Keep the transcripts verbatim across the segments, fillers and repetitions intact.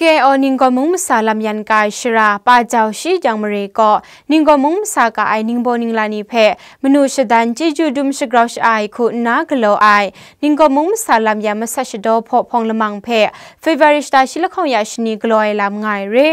K I O Ninggaw Mung Masa Lam Yan Kai Shara, Pa Jau Shi Yang Mare kaw, Ninggaw Mung masa ka ai ningbaw ningla ni hpe manu shadan chyeju dum shagrau sha-ai hku nna galaw ai, Ninggaw Mung Masa Lam Yan masat shadaw hpaw hpawng lamang hpe February shata shi lahkawng ya shani galaw ai lam nga ai re.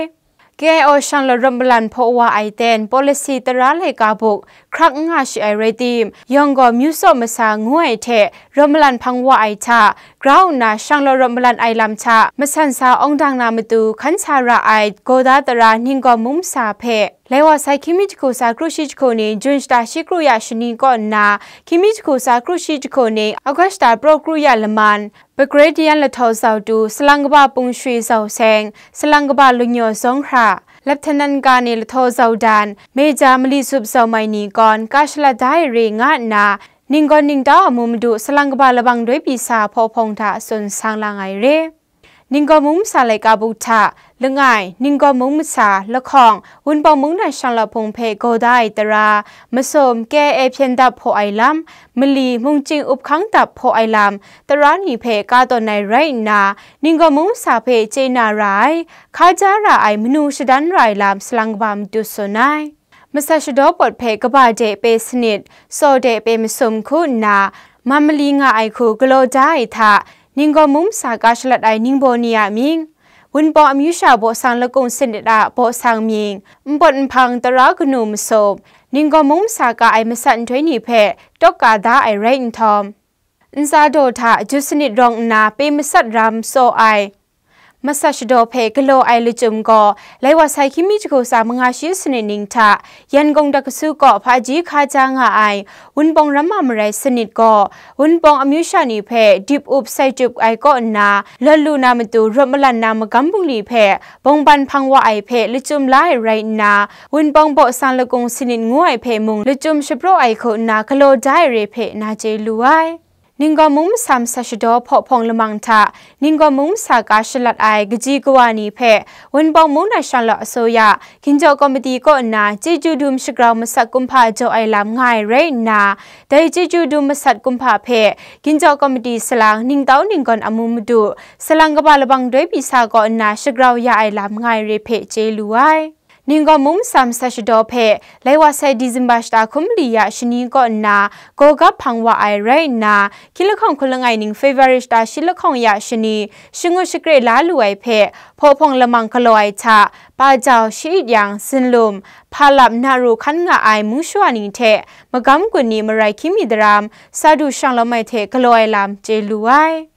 K I O shanglawt rawt malan hpaw wa ai ten, policy tara laika buk hkrak n nga shi ai rai tim, yawng gaw myu saw masa ngu ai hte rawt malan hpang wa ai hta, grau nna shanglawt rawt malan ai lam hta masan sa awng dang na matu hkan sa ra ai Gawda tara Ninggaw Mung masa hpe, lai wa sai hkying mi jahku tsa kru shi jahku ni Jun shata shi kru ya shani kaw nna, hkying mi jahku tsa kru shi jahku ni August shata praw kru ya laman, Brigadier Lahtaw Zau Tu, Salang Kaba Pung Shwi Zau Seng, Salang Kaba Lunyaw Zawng Hra, Lieutenant Colonel Lahtaw Zau Dan, Major Mali Zup Zau Mai ni kawn ka shalat da ai re nga nna, ninggawn ningtau amu madu Salang Kaba Labang Doi Pyi Sa hpaw hpawng hta tsun sang lang ai re. Ninggaw Mung masa laika buk hta, langai, Ninggaw Mung masa, lahkawng, Wunpawng mung na shanglawt hpung hpe gaw da ai tara, masum, K I A hpyen dap hpaw ai lam, mali, mungchying up hkang dap hpaw ai lam, tara ni hpe ka tawn ai rai nna, Ninggaw Mung masa hpe chye na ra ai, hka ja ra ai, manu shadan ra ai lam salang kaba matu tsun ai. Masat shadaw pawt hpe kaba de pe sanit, saw de pe masum hku nna, man mali nga ai hku galaw da ai hta, Ninggaw Mung masa ka shalat ai ningbaw ni a mying, Wunpawng amyu sha baw sang lakung sanit a baw sang mying, npawt nhpang tara kanu masum, Ninggaw Mung masa ka ai masat nhtoi ni hpe tawk ka da ai rai nhtawm, ntsa daw hta ju sanit rawng nna pe masat ram tsaw ai masat shadaw hpe galaw ai lachyum gaw, lai wa sai hkying mi jahku tsa manga shi sanit ning hta, Yangon Dakasu kaw hpaji hka ja nga ai Wunpawng ramma marai sanit gaw, Wunpawng amyu sha ni hpe dip up sai chyup ai kaw nna, lawt lu na matu rawt malan na magam bungli hpe bawngban hpang wa ai hpe lachyum la ai rai nna, Wunpawng baw sang lakung sanit ngu ai hpe mung lachyum shapraw ai hku nna galaw da ai re hpe na chye lu ai. Ninggaw Mung masa masat shadaw hpaw hpawng lamang hta, Ninggaw Mung masa ka shalat ai kaji kawa ni hpe Wunpawng mung na shanglawt asoya, Ginjaw Komiti kaw nna chyeju dum shagrau masat kumhpa jaw ai lam nga ai rai nna, dai chyeju dum masat kumhpa hpe Ginjaw Komiti salang ningtau ninggawn amu madu, salang kaba labang doi pyi sa kaw nna shagrau ya ai lam nga ai re hpe chye lu ai. Ninggaw Mung masa masat shadaw hpe lai wa sai December shata hkum mali ya shani kaw nna gaw gap hpang wa ai rai nna, hkying lahkawng hku langai ning February shata shi lahkawng ya shani shangut shakre la lu ai hpe, hpaw hpawng lamang galaw ai hta, Pa Jau, Shi-it Yang, Zinlum, Hpalap, Naru hkan nga ai mung shawa ni hte magam gun ni marai hkying mi daram, sa du shanglawm ai hte galaw ai lam chye lu ai.